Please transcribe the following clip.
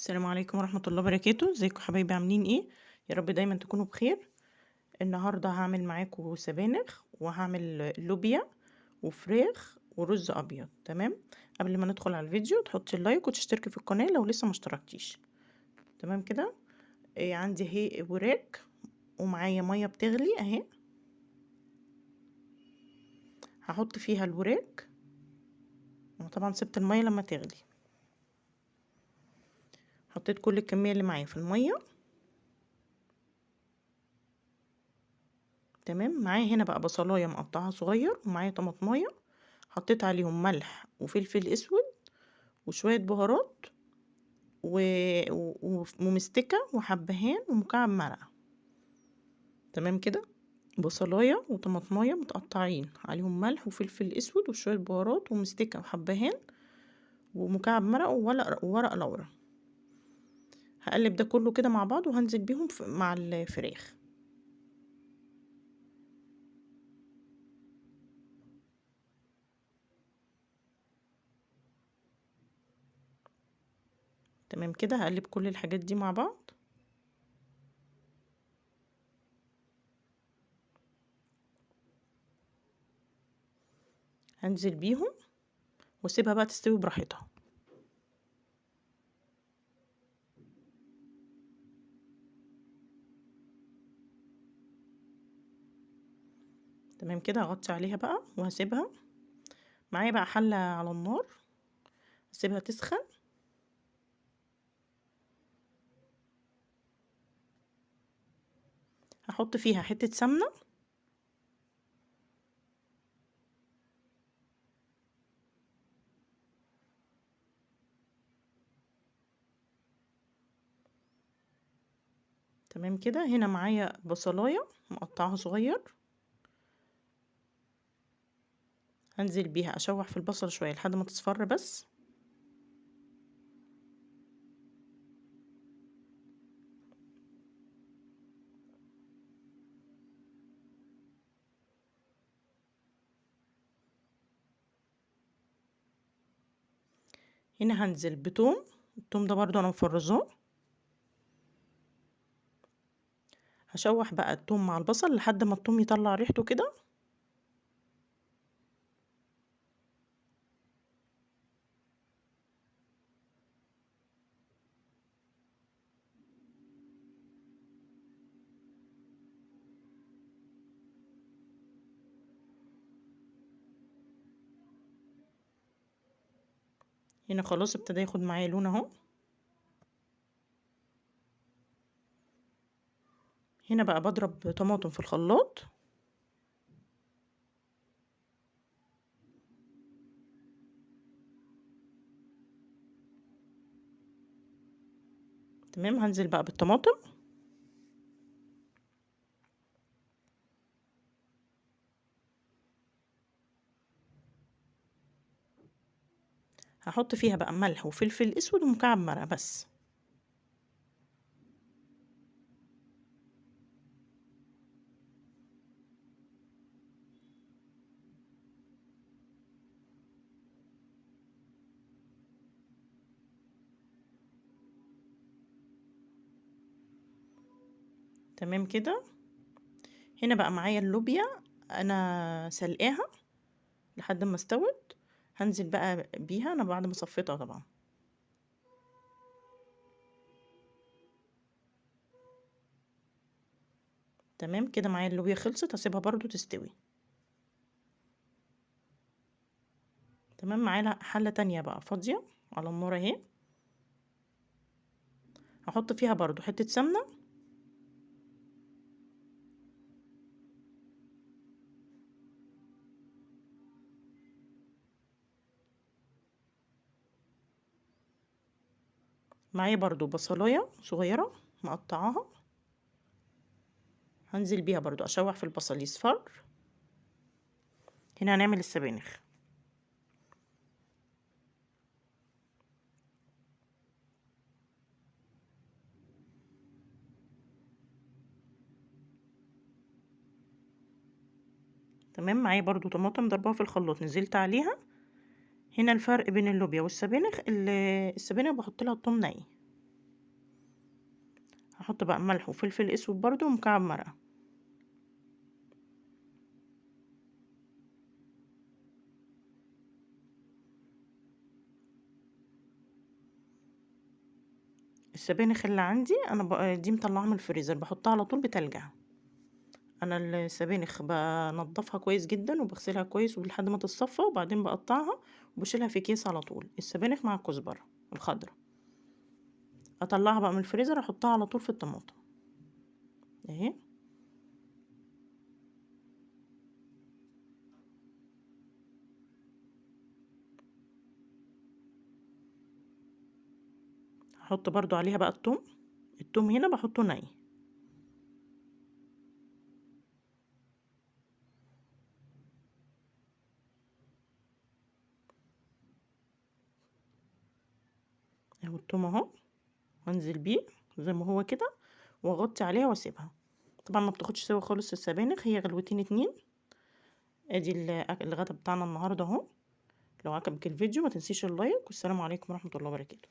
السلام عليكم ورحمة الله وبركاته. ازيكم حبايبي؟ عاملين ايه؟ يا رب دايما تكونوا بخير. النهاردة هعمل معاكم سبانخ، وهعمل لوبيا وفراخ ورز ابيض. تمام؟ قبل ما ندخل على الفيديو تحطي ال like وتشتركي في القناة لو لسه ما اشتركتيش. تمام كده؟ إيه عندي اهي وراك ومعايا مية بتغلي اهي، هحط فيها الوراك. وطبعا سبت المية لما تغلي، حطيت كل الكمية اللي معايا في المية. تمام. معايا هنا بقى بصلايه مقطعها صغير، ومعايا طماطمايه حطيت عليهم ملح وفلفل اسود وشوية بهارات ومستكه وحبهان ومكعب مرقه. تمام كده؟ بصلايه وطماطمايه متقطعين عليهم ملح وفلفل اسود وشوية بهارات ومستكه وحبهان ومكعب مرقه وورق لورا. هقلب ده كله كده مع بعض وهنزل بيهم مع الفراخ. تمام كده. هقلب كل الحاجات دي مع بعض. هنزل بيهم واسيبها بقى تستوي براحتها. تمام كده. هغطي عليها بقى وهسيبها. معايا بقى حلة على النار، هسيبها تسخن. هحط فيها حتة سمنة، تمام كده. هنا معايا بصلاية مقطعها صغير، هنزل بيها اشوح في البصل شوية لحد ما تصفر بس. هنا هنزل بتوم، التوم ده برضو انا مفرزاه. هشوح بقى التوم مع البصل لحد ما التوم يطلع ريحته كده. هنا خلاص ابتدى ياخد معايا لون اهو. هنا بقى بضرب طماطم في الخلاط. تمام. هنزل بقى بالطماطم. هحط فيها بقى ملح وفلفل اسود ومكعب مرقه بس. تمام كده. هنا بقى معايا اللوبيا انا سلقاها لحد ما استوت، هنزل بقى بيها انا بعد ما صفيتها طبعا. تمام كده. معايا اللوبيا خلصت، هسيبها برضو تستوي. تمام. معايا حلة تانية بقى فاضية على النار اهي، هحط فيها برضو حتة سمنة. معايا برضو بصلاية صغيرة مقطعاها، هنزل بيها برضو اشوح في البصل يصفر. هنا هنعمل السبانخ. تمام. معايا برضو طماطم ضربها في الخلاط نزلت عليها. هنا الفرق بين اللوبيا والسبانخ، السبانخ بحط لها الثوم ني. هحط بقى ملح وفلفل اسود برضو ومكعب مرقة. السبانخ اللي عندي انا دي مطلعاها من الفريزر، بحطها على طول بتلجها. انا السبانخ بنضفها كويس جدا وبغسلها كويس ولحد ما تتصفى، وبعدين بقطعها وبشيلها في كيس على طول، السبانخ مع الكزبره الخضراء. اطلعها بقى من الفريزر احطها على طول في الطماطم اهي. هحط برضو عليها بقى الثوم، الثوم هنا بحطه ني. اهو الثوم اهو، هنزل بيه زي ما هو كده واغطي عليها واسيبها. طبعا ما بتاخدش سوا خالص السبانخ، هي غلوتين اتنين. ادي الغدا بتاعنا النهارده اهو. لو عجبك الفيديو ما تنسيش اللايك، والسلام عليكم ورحمة الله وبركاته.